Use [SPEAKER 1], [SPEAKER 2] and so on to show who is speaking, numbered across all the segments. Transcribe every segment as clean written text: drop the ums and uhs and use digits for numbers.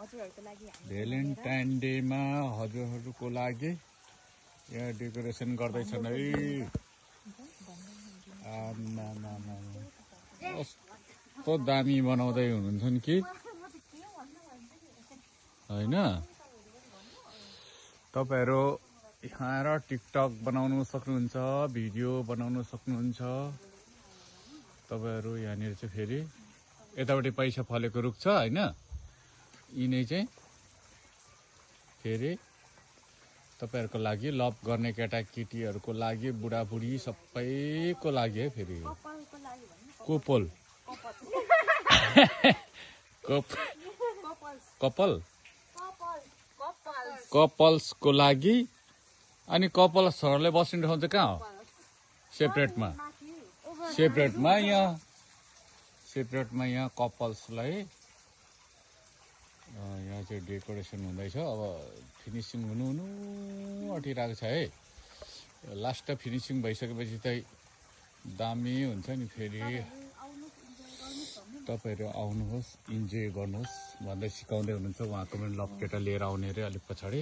[SPEAKER 1] Valentine डेमा हजुरहरूको लागि यहाँ डेकोरेसन गर्दैछन् है। कस्तो दामी बनाउँदै हुनुहुन्छ कि होइन। तपाईहरु यहाँ आएर टिकटक बनाउनु सक्नुहुन्छ, भिडियो बनाउनु सक्नुहुन्छ। तपाईहरु यहाँनिर चाहिँ फेरि यतापट्टि पैसा फलेको रुख छ हैन, यिनै चाहिँ फेरि तपाईहरुको लागि, लभ गर्ने केटाकेटीहरुको लागि, बुढाबुढी सबैको लागि है। फेरि कोपल कपल कपल्सको लागि। अनि कपल्सहरुले बस्ने ठाउँ चाहिँ कहाँ हो? सेपरेटमा यहाँ कपल्सलाई यहाँ चाहिँ डेकोरेसन हुँदैछ। अब फिनिसिङ हुनु आँटिरहेको छ है। लास्ट फिनिसिङ भइसकेपछि चाहिँ दामी हुन्छ नि। फेरि तपाईहरु आउनुहोस्, इन्जोय गर्नुहोस् भन्दै सिकाउँदै हुनुहुन्छ। उहाँको पनि लभ केटा लिएर आउने रे अलिक पछाडि।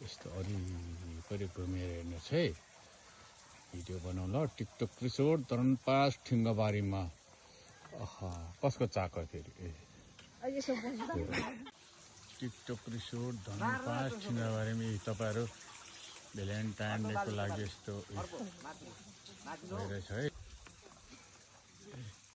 [SPEAKER 1] यस्तो वरिपरि घुमेर हेर्नुहोस् है। भिडियो बनाउँ ल। टिकटक रिसोर्ट धनपास ठिङ्गाबारीमा। कसको चाक हो फेरि? टिकटक रिसोर्ट धनपास ठिङ्गाबारीमा तपाईहरु भ्यालेन्टाइन डेको लागि यस्तो भइरहेछ है।